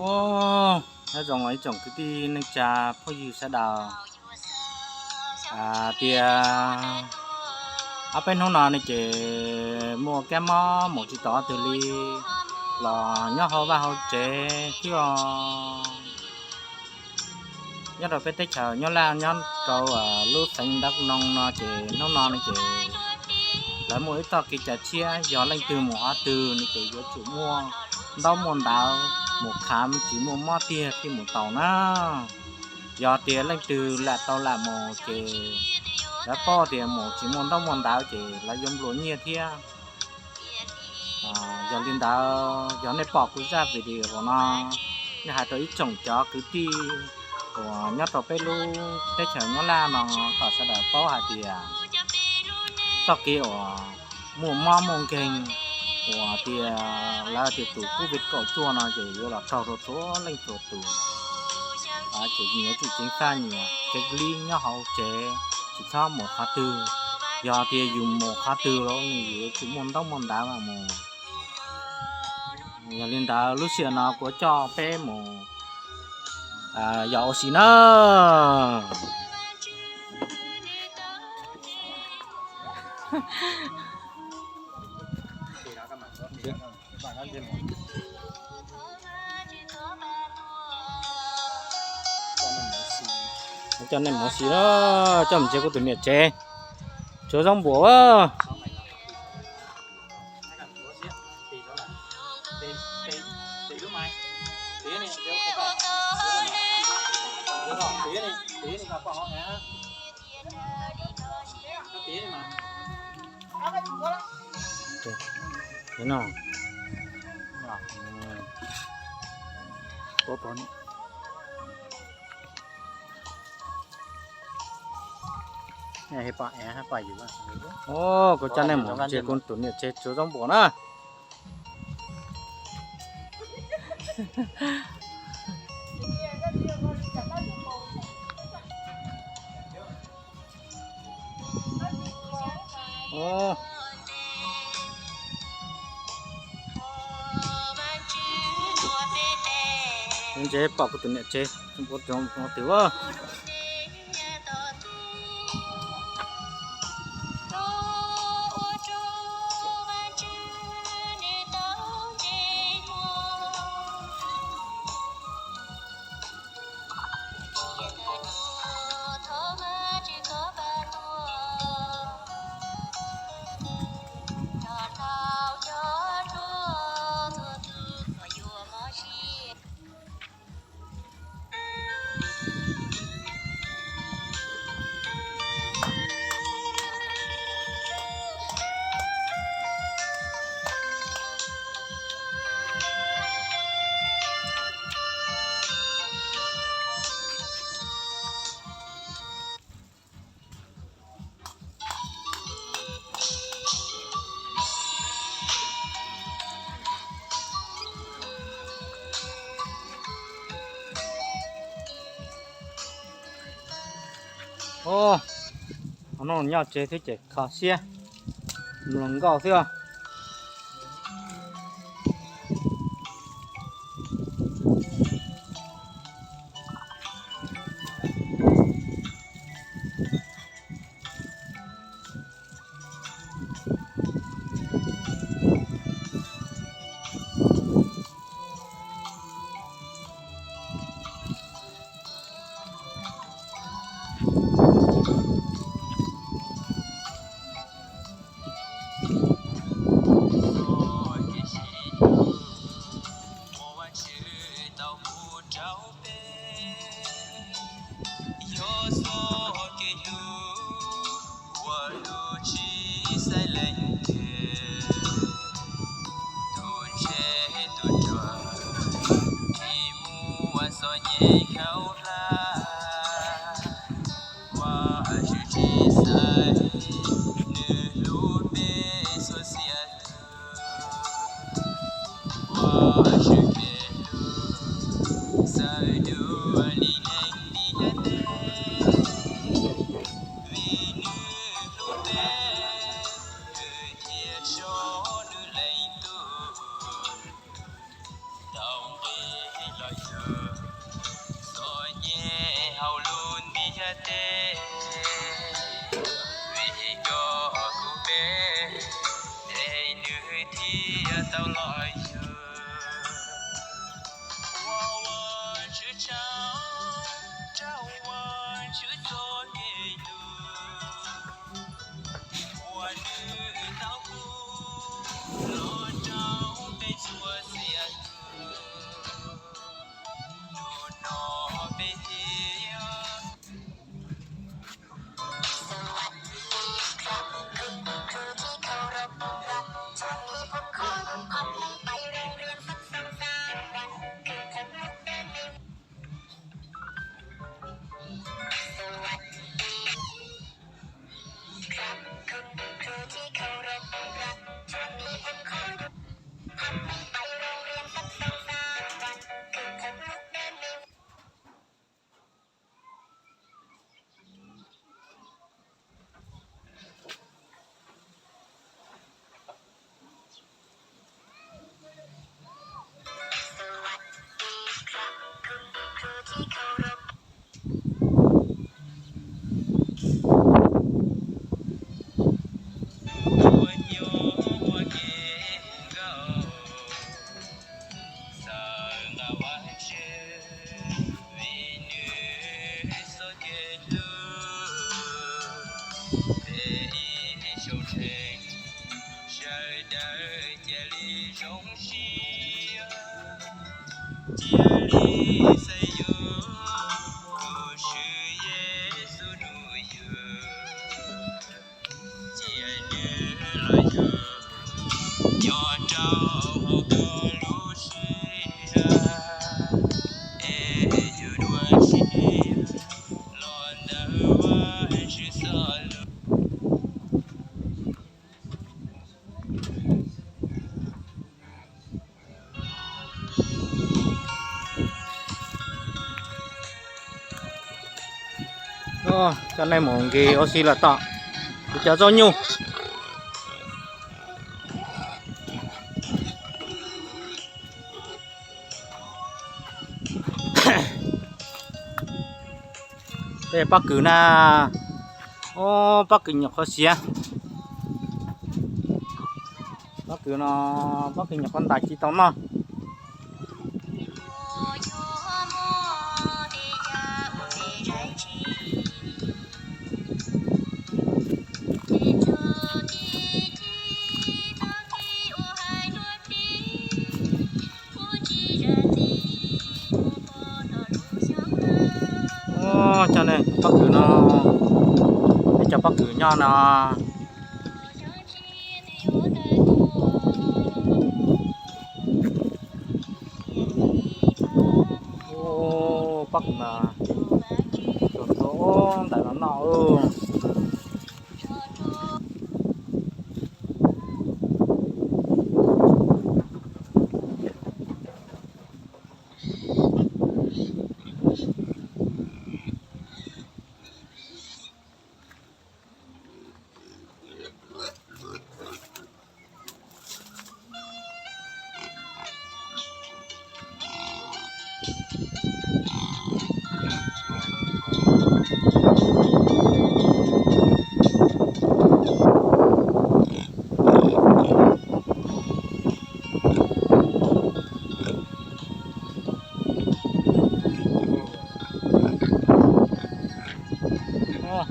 Ua, nyob zoo ib tsoom kwv tij neej tsa phooj ywg sawv daws. Tias ob peb hnub no ne ces muaj kab mob mus tsis tau twg li los nyob hauv vaj hauv tsev xwb os. Nyob rau peb teb chaws Nyab Laj nyob rau lub xeev Đắk Nông no ces hnub no ne ces lawv muaj ib txoj kev cai tshiab, yog leej twg mus qhov twg ne ces yuav tsum muaj ntaub muaj ntawv, mus khám tsis muaj mob tiag thiaj mus tau na. Yog tias leej twg lam tau lam mus ces lawv paub tias mus tsis muaj ntaub muaj ntawv ces lawv yuav nplua nyiaj thiab. Yog li ntawd yog nej pom kuv zaj video no, nej hais rau ib tsoom cov kwv tij uas nyob rau peb lub teb chaws Nyab Laj no kom sawv daws paub hais tias txoj kev uas muaj mob muaj nkeeg uas tias lawv tias tus Covid kaum cuaj no ces yuav los raug rau txhua leej txhua tus. Ces nyias tsum ceev faj nyias kev lib nyob hauv tsev, tsis txhob mus qhov twg. Yog tias yus mus qhov twg los nws yuav tsum muaj ntaub muaj ntawv mas mus. Yog li ntawd lub sij hawm no kuv coj peb mus yos ua si na. Coj nej mus ua si na, coj mus ntsia kuv tus niam tsev, tsuav zoo npaum. Kuv coj nej mus ntsia kuv tus niam tsev tsuav zoo npaum na. Ntse pom kuv tus niam tsev, kuv tus twg a. Ov, no nyob tsev thiab ces kho siab, mloog nkauj xwb. Cia li xaiv yus tus Tswv Yexus tus yug, cia nws los yug nyob rau hauv koj lub siab, es yus dua tshiab los ntawm Vajtswv txoj lus. Coj nej mus nqis ua si los tom kuv cov zaub nyuj. Peb pob kws na, o, pob kws nyuam qhuav siav. Pob kws no, pob kws nyuam qhuav ntais tsis tau noj. Cov pob kws no, peb cov pob kws nyob no. Pob kws mas tua ntawm no noj.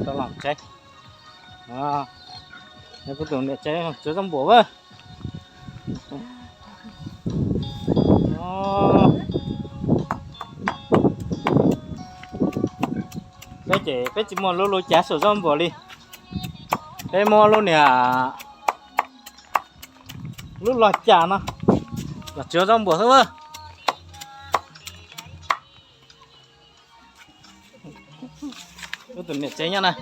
Rov los tsev. Kuv tus niam tsev tsuav zaub npuas a. Peb ces peb tsis muaj lub lub cav xuas zaub npuas li. Peb muab lub niag lub log caj no los tsuav zaub npuas xwb. Kuv tus niam tsev nyob na.